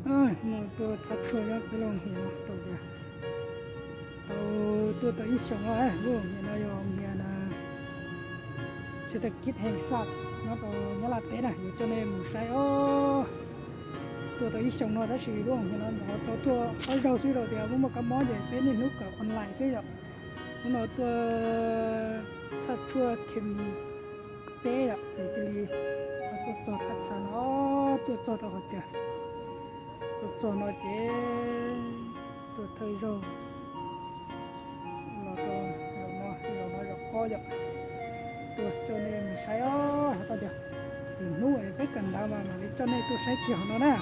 Mus tuaj txhaj tshuaj nyob peb lub hniav no rau tias tau tuaj tau ib xyoos no, lub hniav no yog hniav na, xes tas kib hees xaj nyob rau Nyab Laj teb na, yuav coj nej mus saib os. Tuaj tau ib xyoos no tab sis lub hniav no ntawd tau tuaj ob zaug xwb rau tias muaj muaj kab mob ces peb niaj hnub kawm online xwb yom. Hnub no tuaj txhaj tshuaj kheem peb yom, ces cia li tuaj txog thaj tsam no, tuaj txog rau hauv tias, tuaj txog no ces tuaj thawj zaug los rau zaum no, zaum no zaum ob yom. Tuaj coj nej mus saib os, hais tias hnub peb kawm ntawv mas mam li coj nej tuaj saib kiag hauv no na.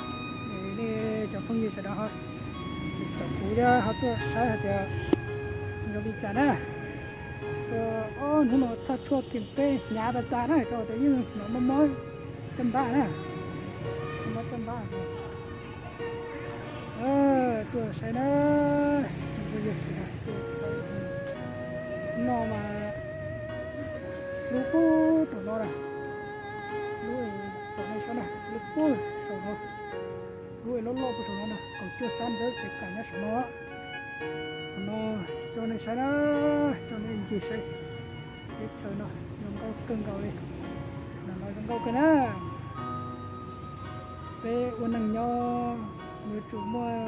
Nej cov phooj ywg sawv daws ho caum kuv thiab ho tuaj saib hais tias zoo li cas na. Tuaj ob hnub no txhaj tshuaj kheem peb hnyav tas tas na, rau tias yeej hnov mob mob caj npab na. Mob caj npab. Tuaj saib na, no mas lub pub saum no na, lub, saib na, lub pub saum no, lub loj loj pub saum no na, kaum cuaj xab ntawd tsev kawm nyob saum no. Qhov no coj nej saib na, coj nej ncig saib teb chaws no zoo nkauj kawg nkaus li. No zoo nkauj kawg na. Peb ua neeg nyob yuav tsum muaj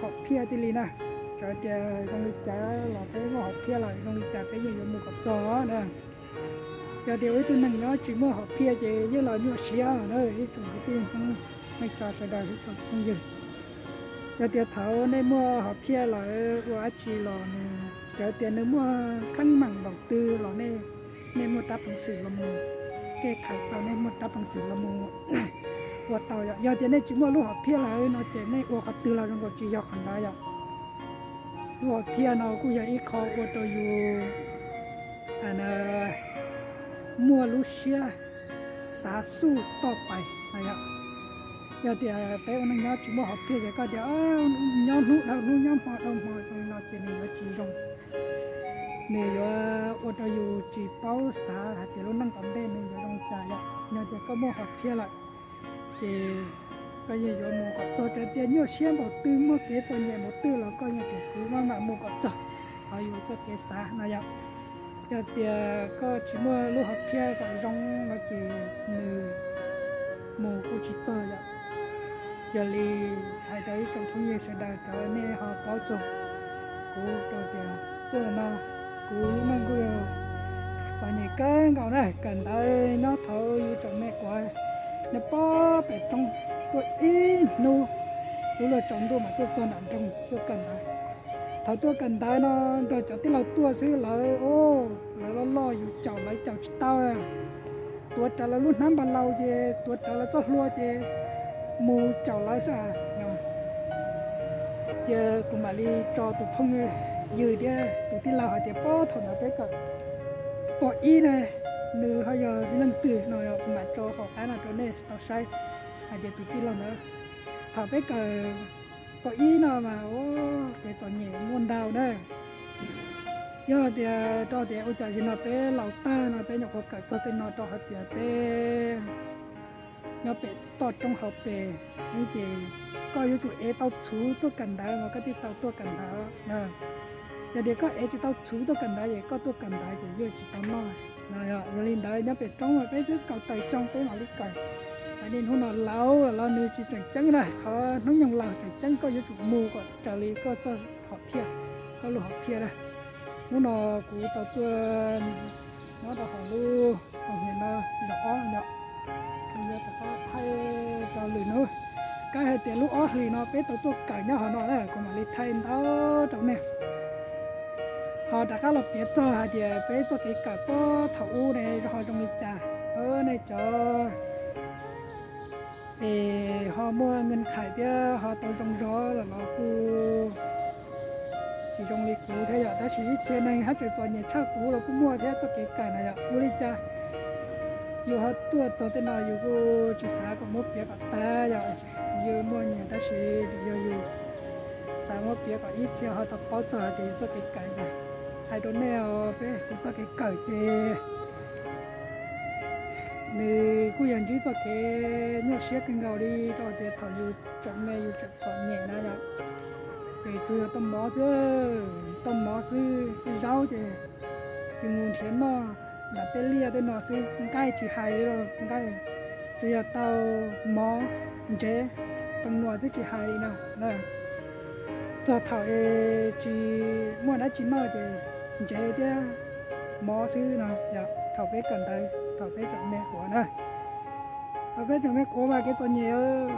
hom phiaj thiaj li na. Txawm tias zoo li cas los peb muaj hom phiaj lawm, zoo li cas peb yeej yuav mus kom txog na. Yog tias ua ib tug neeg nyob tsis muaj hom phiaj ces yeej los nyuaj siab na ib tsoom kwv tij Hmoob, neej tsa sawv daws ib tsoom phooj ywg. Yog tias thaum nej muaj hom phiaj lawm ua dab tsi los nws, txawm tias nws muaj kheej meem npaum twg los nej, nej muaj rab peev xwm los mus kej khawm tau, nej muaj rab peev xwm los mus ua tau yom. Yog tias nej tsis muaj lub hom phiaj lawm no ces nej ua qhov twg los zoo nkaus tsis yog qhov ntawd yom. Lub hom phiaj no kuj yog ib qho ua rau yus muaj lub siab xav xub toj pais na yom. Yog tias peb ua neej nyob tsis muaj hom phiaj ces koj tias nyob hnub dhau hnub nyob hmo dhau hmo zoo li no ces nws yuav tsis zoo. Nws yuav ua rau yus tsis paub xav hais tias lub neej tom ntej nws yuav zoo cas yom. Yog tias koj muaj hom phiaj lawm ces koj yeej yuav mus kom txog, txawm tias nyuaj siab npaum twg muaj kev txom nyem npaum twg los koj yeej tias kuv maj mam mus kom txog qhov yus txoj kev xav no yom. Yog tias koj tsis muaj lub hom phiaj kom zoo no ces nws mus kuj tsis txog yom. Yog li hais rau ib tsoom phooj ywg sawv daws cov nej ho paub txog kuv rau tias tuaj no kuv lub neej kuj yog txom nyem kawg nkaus na. Kawm ntawv nyob thaum yus tseem me kuv nyob pob pem roob tuaj ib hnub, lub luag tsaus ntuj mas tuaj txog nram nroog tuaj kawm ntawv. Thaum tuaj kawm ntawv no nrog cov tij laug tuaj xwb lawv, lawv loj loj yus caum lawv caum tsis tau. Tuav rawv lawv lub hnab npas laus ces tuav rawv lawv txoj hlua ces mus caum lawv xwb. Ces kuv mam li tso tus phooj ywg thiab tus tij laug hais tias pob thaum ntawd peb kawm pom ib ne, nws ho yog leej twg no kuv mam tso hauv qab no rau nej tau saib hais tias tus tij laug ntawd thaum peb kawm pom ib no mas ua kev txom nyem muaj ntau na. Yog tias rau tias ua cas zaum no peb laus tag no peb nyuam qhuav kawm txog tej no rau hais tias peb nyob pem toj roob hauv pes, ces koj yuav tsum ev tau txhuv tuaj kawm ntawv mas koj thiaj tau tuaj kawm ntawv na. Yog tias koj ev tsis tau txhuv tuaj kawm ntawv ces koj tuaj kawm ntawv ces yuav tsis tau noj no. Yog li ntawd nyob pem roob mas peb twb kaum tawm xyoo peb mam li kawm. Hais li hnub no laus los nws tsis tseem ceeb na, qhov hnub nyoog laus tseem ceeb koj yuav tsum mus kom raws li koj txoj hom phiaj, koj lub hom phiaj na. Hnub no kuv tau tuaj nyob rau hauv lub hauv hniav no zaum ob yom. Kuv yuav rov qab thaij rau lwm hnub. Kab hais tias lub ob hlis no peb tau tuaj kawm nyob hauv no na, kuv mam li thaij ntau rau nej. Ho rov qab los piav txog hais tias peb txoj kev kawm puag thaum ub ne ho zoo li cas, nej cov es ho muaj nkees khais thiab ho tau zoo zog lawm los kuj tsis zoo li kuv thiab yom, tab sis ib txhia neeg haj tseem txom nyem tshaj kuv los kuj muaj thiab txoj kev kawm na yom. Ua li cas yus ho tuaj txog tej no yus kuj tsis xav kom muab piav kom tag yom, yus muaj nyias tab sis yog yus xav muab piav kom ib txhia ho tau paub txog hais tias yus txoj kev kawm na. Hais rau nej os, peb kuv txoj kev kawm ces Nws kuj yog ntsib txoj kev nyuaj siab kawg nkaus li rau tias thaum yus tseem me yus tseem txom nyem na yom, ces tsuas yog tau mov xwb, tau mov xwb, zaub ces yus mus nrhiav noj nram tej liaj tej no xwb, nqaij tsis hais li, nqaij tsuas yog tau mov, ntsev, peev nuam xwb tsis hais li no. Txog thaum es tsis muaj dab tsi noj ces ntsev thiab mov xwb no yom, thaum peb kawm ntawv thaum peb tseem me quav na. Thaum peb tseem me quav mas kev txom nyem,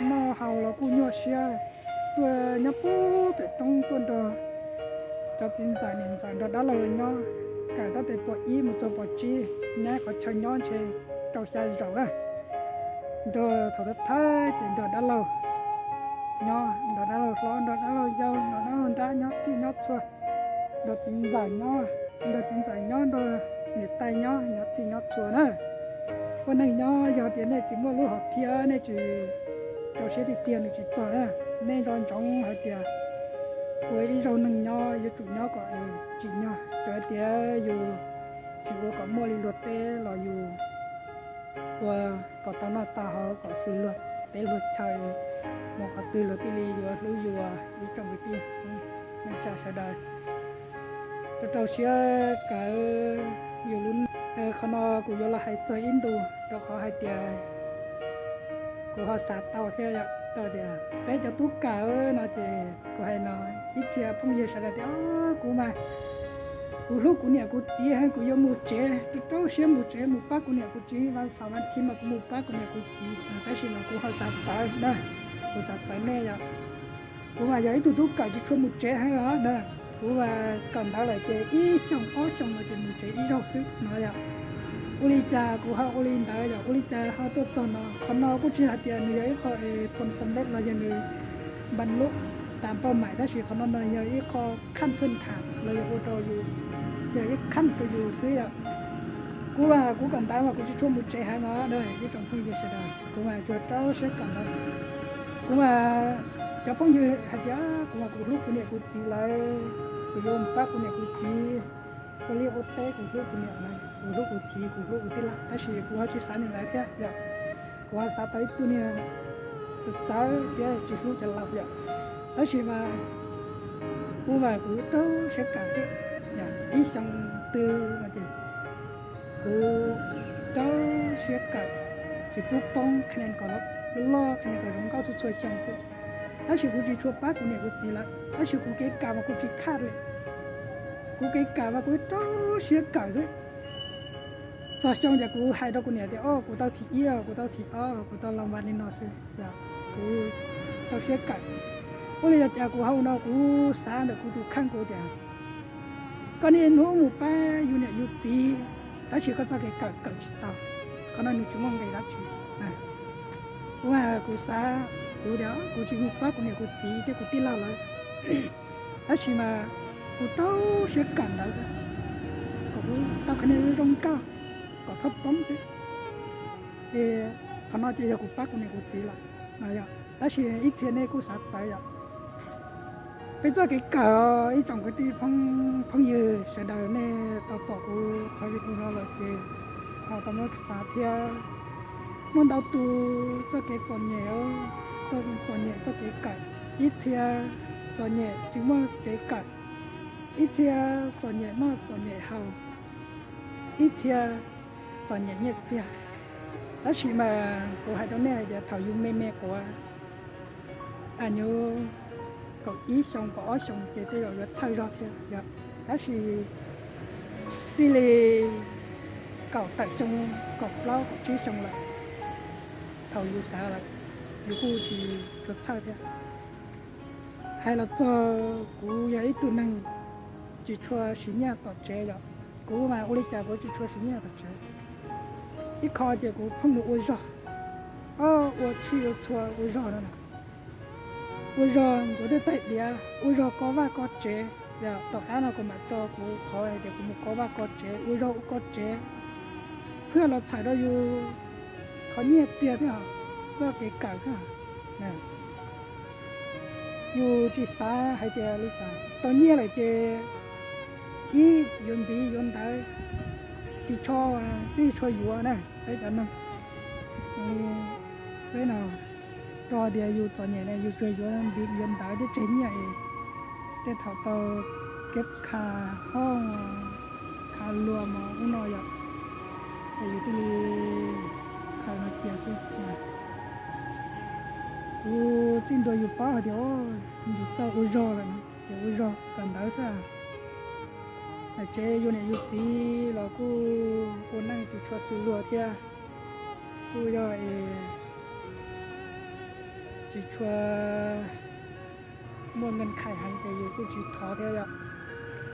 noj haus los kuj nyuaj siab, tuaj nyob puag pem roob tuaj nrog cov txiv ntxawm niam ntxawm nrog dab laug los nyob, kawm tab tes pos ib mus txog pos tsib, nyob qhov chaw nyob ntshe rau xya zaum na. Nrog thaum thawj thawj ces nrog dab laug nyob, nrog dab laug hlob, nrog dab laug yau, nrog dab laug nrab nyob txhij nyob txhua, nrog txiv ntxawm nyob, nrog txiv ntxawm nyob, nrog niam tais nyob, nyob txhij nyob txhua na. Ua neeg nyob yog tias nej tsis muaj lub hom phiaj, nej tsis rau siab tiag tiag nws tsis txog na. Nej nco ntsoov hais tias ua ib zaug neeg nyob yuav tsum nyob kom tsim nyog, tsuas hais tias yus tsis ua kom muaj li luag teb los yus ua kom tau noj tau haus kom xws luag teb luag chaw, mus qhov twg luag thiaj li yuav hlub yus ib tsoom kwv tij neej tsa sawv daws. Rau rau siab kawm yus lub, qhov no kuv yuav los hais txog ib ntus rau qhov hais tias kuv ho xav tau thiab yom, tau tias peb cov tub kawm no ces kuv hais no ib txhia phooj ywg sawv daws tias kuv mas kuv hlub kuv niam kuv txiv heev, kuv yuav mus tsev, rau rau siab mus tsev mus pab kuv niam kuv txiv, vas xaum vas thiv mas kuv mus pab kuv niam kuv txiv, tab sis mas kuv ho xav txawv na, kuv xav txawv nej yom. Kuv mas yog ib tug tub kawm tsis tshua mus tsev heev os na, kuv mas kawm ntawv lawm ces ib xyoos ob xyoos no ces mus tsev ib zaug xwb no yom. Ua li cas kuv ho ua li ntawd yom, ua li cas ho tuaj txog no, qhov no kuj tsis hais tias nws yog ib qho phoo xam lej los yog nws npas lub tas npauj maim, tab sis qhov no no yog ib qho khaj phwj tham los yog ua rau yus, yog ib khaj rau yus xwb yom. Kuv mas kuv kawm ntawv mas kuv tsis tshua mus tsev heev os na ib tsoom phooj ywg sawv daws, kuv mas tsuas rau siab kawm ntawv. Kuv mas cov phooj ywg hais tias kuv mas kuv hlub kuv niam kuv txiv lawm, kuv yuav mus pab kuv niam kuv txiv ua liaj ua teb, kuv hlub kuv niam lawm, kuv hlub kuv txiv, kuv hlub kuv tij laug, tab sis kuv ho tsis xav li ntawd thiab yom. Kuv ho xav tau ib tug niag txawv txawv thiab tsis hlub cov laus yom. Tab sis mas kuv mas kuv rau siab kawm thiab, ib xyoo twg no ces kuv rau siab kawm, tsis pub poob, qhia kom loj, qhia kom zoo nkauj txhua txhua xyoo xwb. Tab sis kuv tsis tshua pab kuv niam kuv txiv lawm, tab sis kuv kev kawm mas kuv tsis khaj li. Kuv kev kawm mas kuv rau siab kawm xwb. Txog xyoo ces kuv hais rau kuv niam tias, o, kuv tau thib ib, kuv tau thib ob, kuv tau los npas li no xwb, kuv rau siab kawm. Ua li cas kuv hauv no kuv xav ntawm kuv tus kheej kuv tias, koj niaj hnub mus pab yus niam yus txiv, tab sis koj txoj kev kawm kawm tsis tau, qhov no nws tsis muaj nqis dab tsi. Kuv, kuv xav, kuv tias kuv tsis mus pab kuv niam kuv txiv thiab kuv tij laug lawm, tab sis mas kuv rau siab kawm ntawv kom kuv tau qhia zoo nkauj, kom txhob poob xwb. Es qhov no ces yog kuv pab kuv niam kuv txiv lawm no yom. Tab sis ib txhia nej kuj xav txawv yom. Peb txoj kev kawm, ib tsoom kwv tij phooj ywg sawv daws, nej tau pom kuv qhov video no lawm ces ho tau muab xav thiab. Muaj ntau tus txoj kev txom nyem, txom nyem txoj kev kawm, ib txhia txom nyem tsis muaj tsev kawm, ib txhia txom nyem noj txom nyem haus, ib txhia txom nyem nyiaj txiag. Tab sis mas kuv hais rau nej hais tias thaum yus me me quav, añus kaum ib xyoo kaum ob xyoo ces tej zaum yuav txhawj zog thiab yom. Tab sis txij li kaum tawm xyoo, kaum plaub kaum tsib xyoo lawm, thaum yus xav lawm, yus kuj tsis tshua txhawj thiab. Hais los txog kuv yog ib tug neeg tsis tshua siv nyiaj tom tsev yom. Kuv mas ua li cas kuv tsis tshua siv nyiaj tom tsev. Ib qho ces kuv pheej mus ua zog, ua tshij ua txhua ua zog no na. Ua zog ntxuav tej taig diav, ua zog ko vaj ko tsev. Yog tom qab no kuv mam tso kuv qhov tias kuv mus ko vaj ko tsev, ua zog ua ko tsev, pheej los txhawm rau yus qhov nyiaj txiag thiab txoj kev kawm thiab. Yus tsis xav hais tias li cas, tau nyiaj lawm ces ib yuav npiv yuav ntawv, Tsis tshua, twb tsis tshua yuav na peb cov neeg, peb no, rau tias yus txom nyem ne yus tsuas yuav ntiv yuav ntawv thiab tseg nyiaj es tej thaum tau kev kha hoob, kha luas mos ub no yom, es yus thiaj li khaws no cia xwb. Kuv txij ntua yus paub hais tias yus txawj ua zog lawm no ces ua zog kawm ntawv xwb. Tsev yus niam yus txiv los kuj ua neej tsis tshua xws luag thiab, kuj yog es tsis tshua muaj nkees khais heev ces yus kuj tsis thov thiab yom.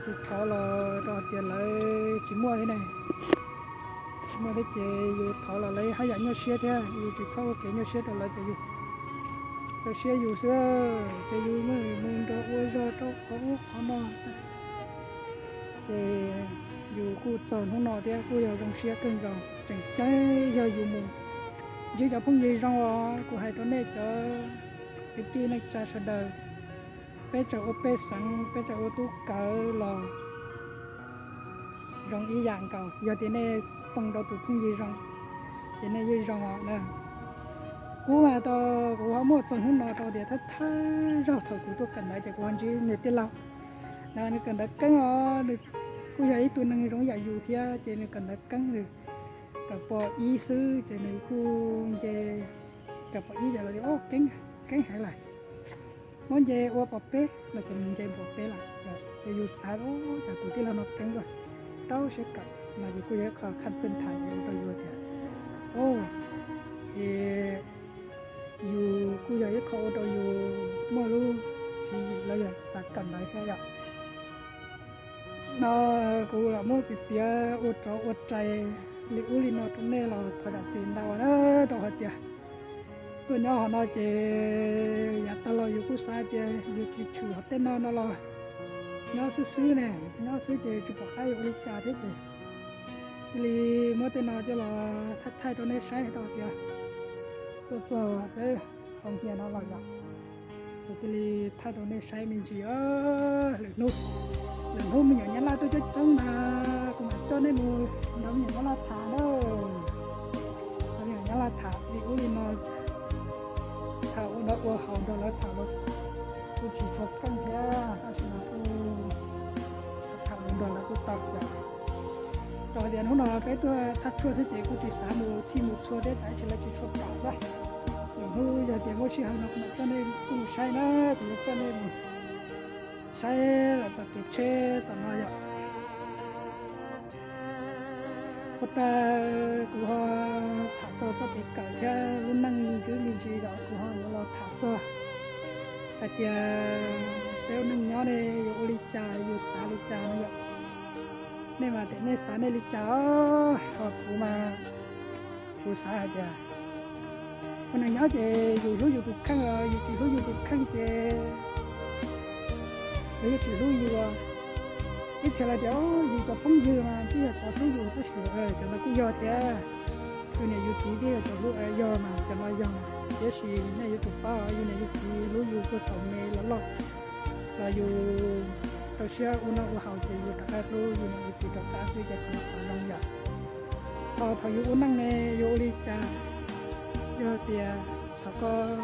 Yus thov los rau hais tias lawv tsis muaj thiab ne, tsis muaj thiab ces yus thov los lawv haj yam nyuaj siab thiab, yus tsis txhob ua kev nyuaj siab rau lawv ces yus rau siab yus xwb, ces yus mus nrog ua zog rau qhov ub qhov no. Ces yus kuj txog hnub no thiab kuj yog zoo siab kawg nkaus, tseem ceeb yog yus mus ntsib cov phooj ywg zoo os. Kuv hais rau nej cov kwv tij neej tsa sawv daws, peb txawm ua pej xeem, peb txawm ua tub kawv los zoo ib yam nkaus, yog tias nej poob rau tus phooj ywg zoo ces nej yeej zoo os na. Kuv mas tau, kuv ho muaj txog hnub no rau tias thawj thawj zaug thaum kuv tuaj kawm ntawv ces kuv ho ntsib niag tij laug na, nws kawm ntawv keeb os, nws kuj yog ib tug neeg zoo yam yus thiab ces nws kawm ntawv keeb, nws kawm pos ib xwb ces nws kuj nce, kawm pos ib ces los tias keeb, keeb heev lawm, muab nce ua pos peb no ces nws nce pos peb lawm. Ces yus xav, cas tus tij laug no keeb kawg, rau siab kawm no ces kuj yog ib qho khaj pheej tham rau yus tias, o, es yus kuj yog ib qho ua rau yus muaj lub tswv yim los yog xav kawm ntawv thiab yom. No kuv lam muab piav piav ua tsov ua rais li ub li no rau nej los thov zam txim ntau na, rau hais tias tuaj nyob hov no ces yav tag los yus kuj xav tias yus tsis tshwm hov tej no no los nyob xwb xwb ne, nyob xwb ces tsis pom qab yuav ua li cas thiab ces cia li muab tej no coj los thaij thaij rau nej saib rau tias tuaj txog peb hoo hias no los yom. Kuv cia li thaij rau nej saib me ntsis. Lwm hnub, lwm hnub me nyuam nyab laj tuaj coob coob mas kuv mam coj nej mus nrog me nyuam nyab laj tham na. Nrog me nyuam nyab laj tham li ub li no, tham ua noj ua haus nrog lawv tham los kuj tsis tshua keej thiab, tab sis mas kuj tham ua nrog lawv kuj tau yom. Rau tias hnub no peb tuaj txhaj tshuaj xwb ces kuj tsis xav mus txhij mus txhua thiab, tsam ib tsam lawv tsis tshua kam na. Lwm hnub yog tias muaj sij hawm no kuv mam coj nej tuaj mus saib na, kuv yuav coj nej mus saib lawv tom kev tsheb tom no yom. Puag ta kuv ho tham txog txoj kev kawm thiab lub neej me ntsis me ntsis yom, kuv ho yuav los tham txog hais tias peb ua neej nyob ne yuav ua li cas, yus xav li cas no yom. Nej mas tias nej xav nej li cas os, ho kuv mas kuv xav hais tias ua neej nyob ces yus hlub yus tus kheej os, yus tsis hlub yus tus kheej ces lawv yeej tsis hlub yus. Ib txhia lawv tias yus cov phooj ywg mas twb yog cov hlub yus tab sis cov no kuj yog thiab. Yus niam yus txiv twb yog cov hlub, yog mas cov no yog mas, tiam sis nej yuav tsum paub yus niam yus txiv hlub yus puag thaum me los loj, los yus rau siab ua noj ua haus ces yus rov qab hlub yus niam yus txiv rov qab xwb ces qhov no qhov zoo yom. Ho thaum yus ua neej ne yus ua li cas, yog tias thaum koj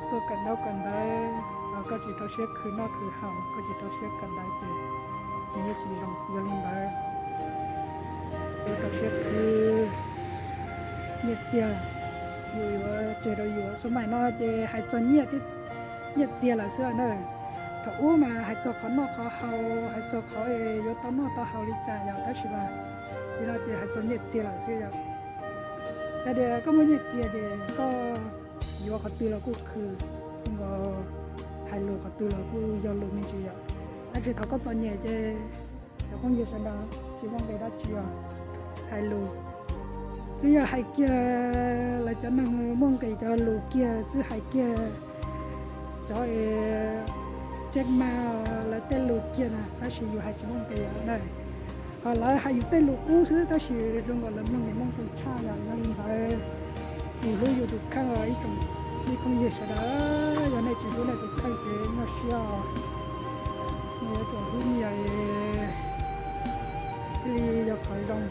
tuaj kawm ntaub kawm ntawv los koj tsis rau siab khwv noj khwv haus, koj tsis rau siab kawm ntawv ces nws yeej tsis zoo. Yog li ntawd, yus rau siab khwv nyiaj txiag, yus yuav tseg rau yus. Xub maim no ces hais txog nyiaj, nyiaj txiag lawm xwb na. Thaum ub mas hais txog qhov noj qhov haus, hais txog qhov yuav tau noj tau haus li cas yom, tab sis mas li no ces hais txog nyiaj txiag lawm xwb yom. Yog tias koj muaj nyiaj txiag ces koj yuav qhov twg los kuj khwv, nkaus hais lus qhov twg los kuj yog lus me ntsis yom. Tab sis thaum koj txom nyem ces cov phooj ywg sawv daws tsis muaj nqis dab tsi os. Hais lus twb yog hais kiag lawv cov neeg muaj nqis cov lus kiag xwb, hais kiag cov tseeb mas lawv tej lus kiag na, tab sis yus hais tsis muaj nqis na. Ho lawv hais yus tej lus qub xwb tab sis zoo nkaus lawv mloog nws muaj nqis tshaj yom. Yog li ntawd yus hlub yus tus kheej os ib tsoom ib phooj ywg sawv daws, yog nej tsis hlub nej tus kheej ces nyuaj siab os. Nej yuav tsum hlub nyiaj thiaj li yog qhov zoo.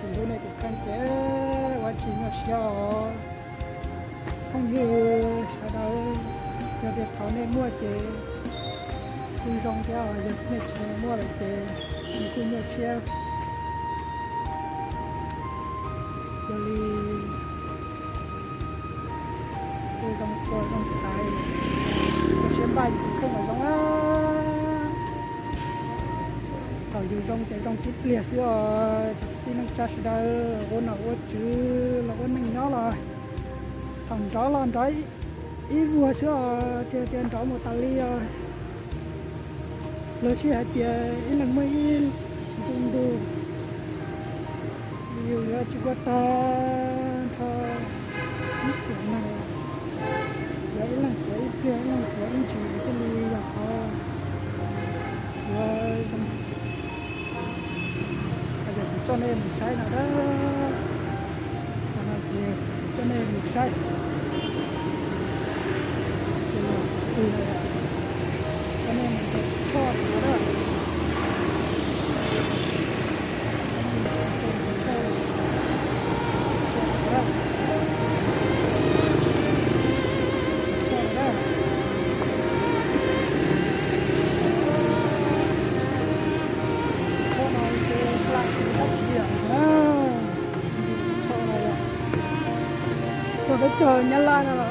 Hnub no tus kheej ces ua tsis nyuaj siab os. Phooj ywg sawv daws, yog tias thaum nej muaj ces kuj zoo thiab, yog nej tsis muaj lawm ces nws kuj nyuaj siab. Yog li kuj zoo ua zoo xaiv, ua siab npaj yus tus kheej los zoo a. Thaum yus zoo ces zoo tib pliag xwb os. Cov tib neeg tsa sawv daws, ua nom ua tswv los ua neej nyob los thaum nrov los nrov ib vuag xwb os, tsis tias nrov mus tas li os. Lawv sij hais tias ib leeg muaj ib ntu ntu, yus yuav tsis ua tag nrho ib tiam neeg, yuav ib leeg tuav ib pliag, ib leeg tuav ib ntsis thiaj li yog qhov yuav zoo. Ces kuv coj nej mus saib no na, no ces kuv coj nej mus saib, ces kuv coj nej mus txog tod na. Txog teb chaws Nyab Laj no los.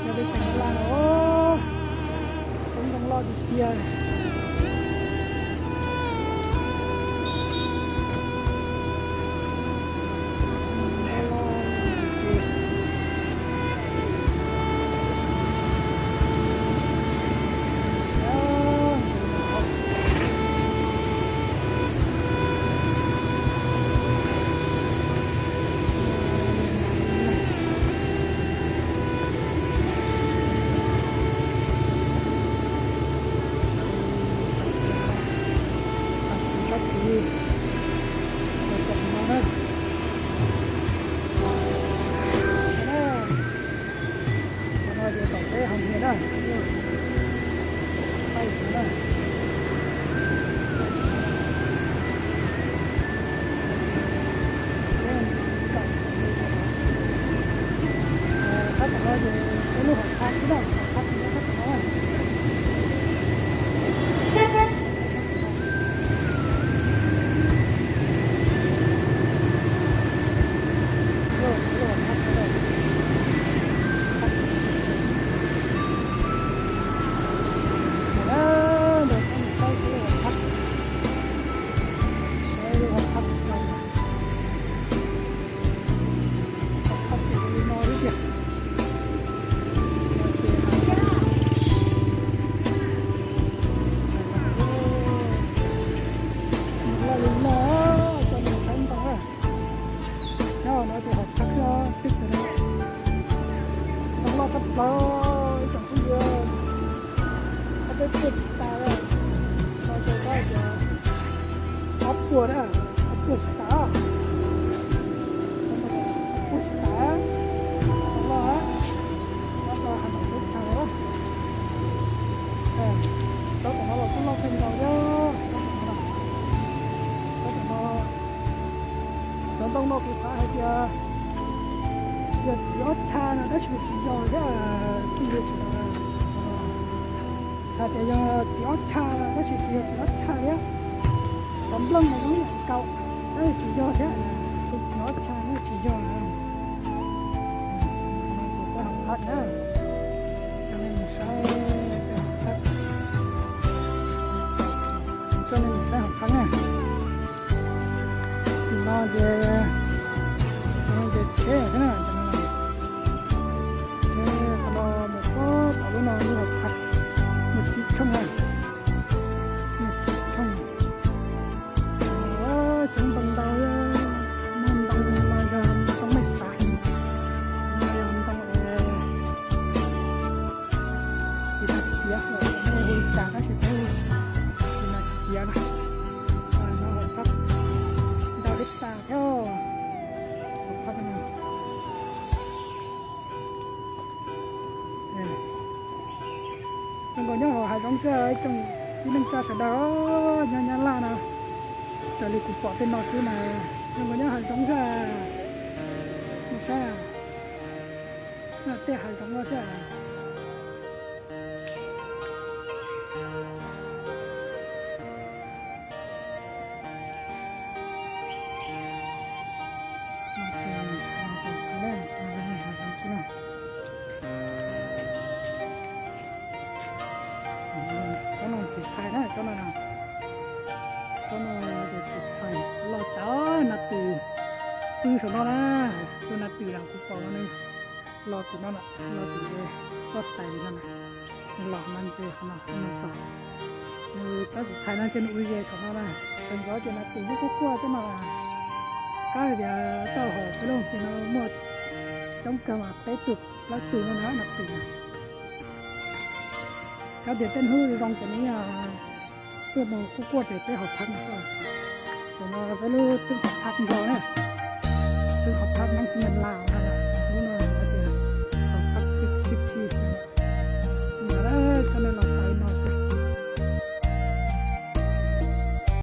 Yog teb chaws Nyab Laj os, coob ntoo loj tiag tiag. Sab tid, no na. Qhov no ces tom teb hauv ntiag na, qaij no na. Qab tom no ces peb lub hauv phab xwb na, hauv phab xwb na, qab tom no. Nyob no ces hauv phab xwb, twb tsis, ntoo loj tshaj plaws ib tsoom phooj ywg, ob peb puas tsis tas, no ces koj tias ob puas na, ob puas tsis tas, ob puas tsis tas, ntoo loj, nyob rau Has Nois teb chaws. Tsob tom no los kuj loj kawg nkaus thiab, tsob tom no, tsob tom no, cov ntoo no kuv xav hais tias yog txiv ob tshaj no tab sis tsis yog thiab, tsis yog, xav tias yog txiv ob tshaj tab sis tsis yog txiv ob tshaj thiab. Cov nplooj no zoo li kaum tab sis tsis yog thiab, ces txiv ob tshaj no tsis yog. Kuv peb hauv phab na, coj nej mus saib peb hauv phab, coj nej mus saib hauv phab na. Tus no ces, tus no ces tsheb xwb na, tsheb qhov no mus puag tom lub no lub hauv phab, muaj tsib tshooj na, muaj tsib tshooj. Xyoob ntoo ntau, muaj ntoo no yog ntoo mej xav, no yog ntoo es Zoo nkaus nyob hauv hav zoov xwb ib tsoom tib neeg tsa sawv daws, nyob Nyab Laj no, raws li kuv pom tej no xwb mas zoo nkaus nyob hav zoov xwb. No saib, tej hav zoov no xwb. Tsob no tsis txhais na, tsob no, tsob no ces tsis txhais, los cov nas twm pw saum no na, tus nas twm los kuv pom nws los tim no, los tim tsob xais no, nws los no ces qhov no nws xos, nws tsob tsis txhais no ces nws ua zes saum no na, sawv ntxov ces nas twm yeej quaj quaj tej no. Qab tias tau hauv peb lub ces no muaj coob kawg mas peb tug plaub tug no na nas twm. Qab tias tej hnub zoo ces nws tuaj mus quaj quaj pem peb hauv phab no xwb. Ces no peb lub twb hauv phab nrog na.